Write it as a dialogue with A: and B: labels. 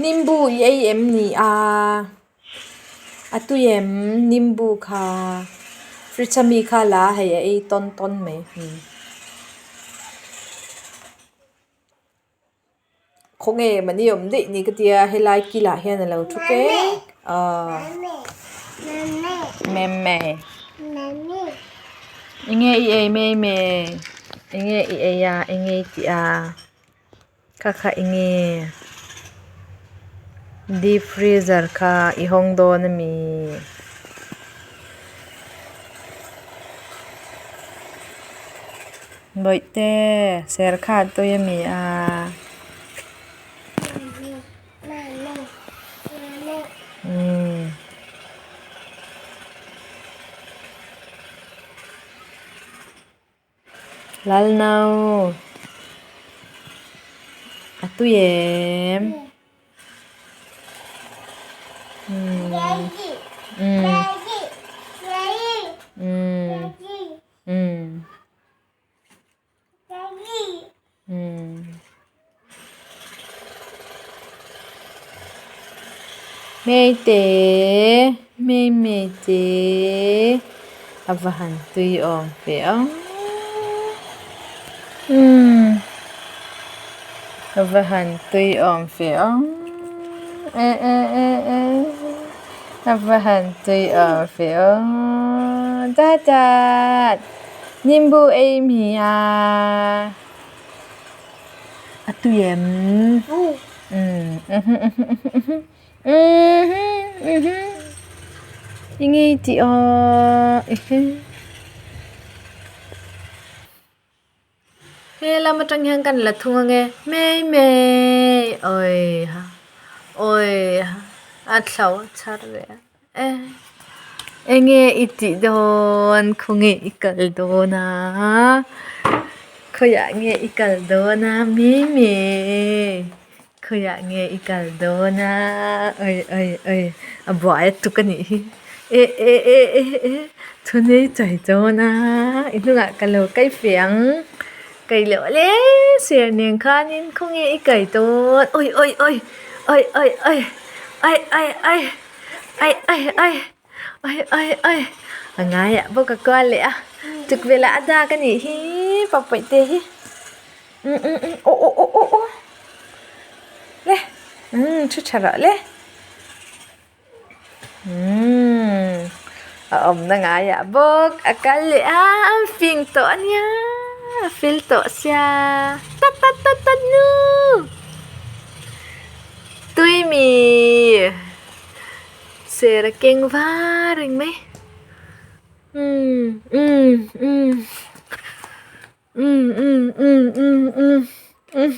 A: Nimbu i ei em ni a? A tui em nimbu kha? Fridge ami kha la a hei a ei tawn tawn mai. Khawnge mahni awm daih ni ka tia helai kilah hian a lo thu kek aw meme enge i ei meme enge i ei a enge i tih a kha kha enge deep freezer kha i hawng dawn ami. Bawihte ser kha a tui ami a. Umm. Lalno. A tui em. Umm. Umm. Umm. Umm. Umm. Hmeite hmei hmeite a va han tui awm ve ang umm a va han tui awm ve ang eh eh eh eh a va han tui awm ve aw dada nimbu ei mi a a tui em umm enge i tih aw He lam atang hian kan la thung ange mai mai awi ha awi ha a thlo a chhar leh a e enge i tih dawn khawnge i kal dawn a khawiah nge i kal dawn a mai mai khawiah nge i kal dawn a awi awi awi a buai a tuk a nih hi eh eh eh eh eh thunei chai dawn a i hnungah ka lo kai fe ang kai loh le ser nen khanin khawnge i kai dawn awi awi awi awi awi awi awi awi awi awi awi awi awi awi awi a ngaiah bawk a kual leh a tukverh ah a dak a nih hi papawih te hi. Um um um aw aw aw aw aw le umm thu tha rawh le umm a awmna ngaiah bawk a kal leh a a fing tawh a nia a fel tawh sia tat tat tat tat nu tui mi ser a keng var reng mai umm umm umm. Umm umm umm umm umm umm.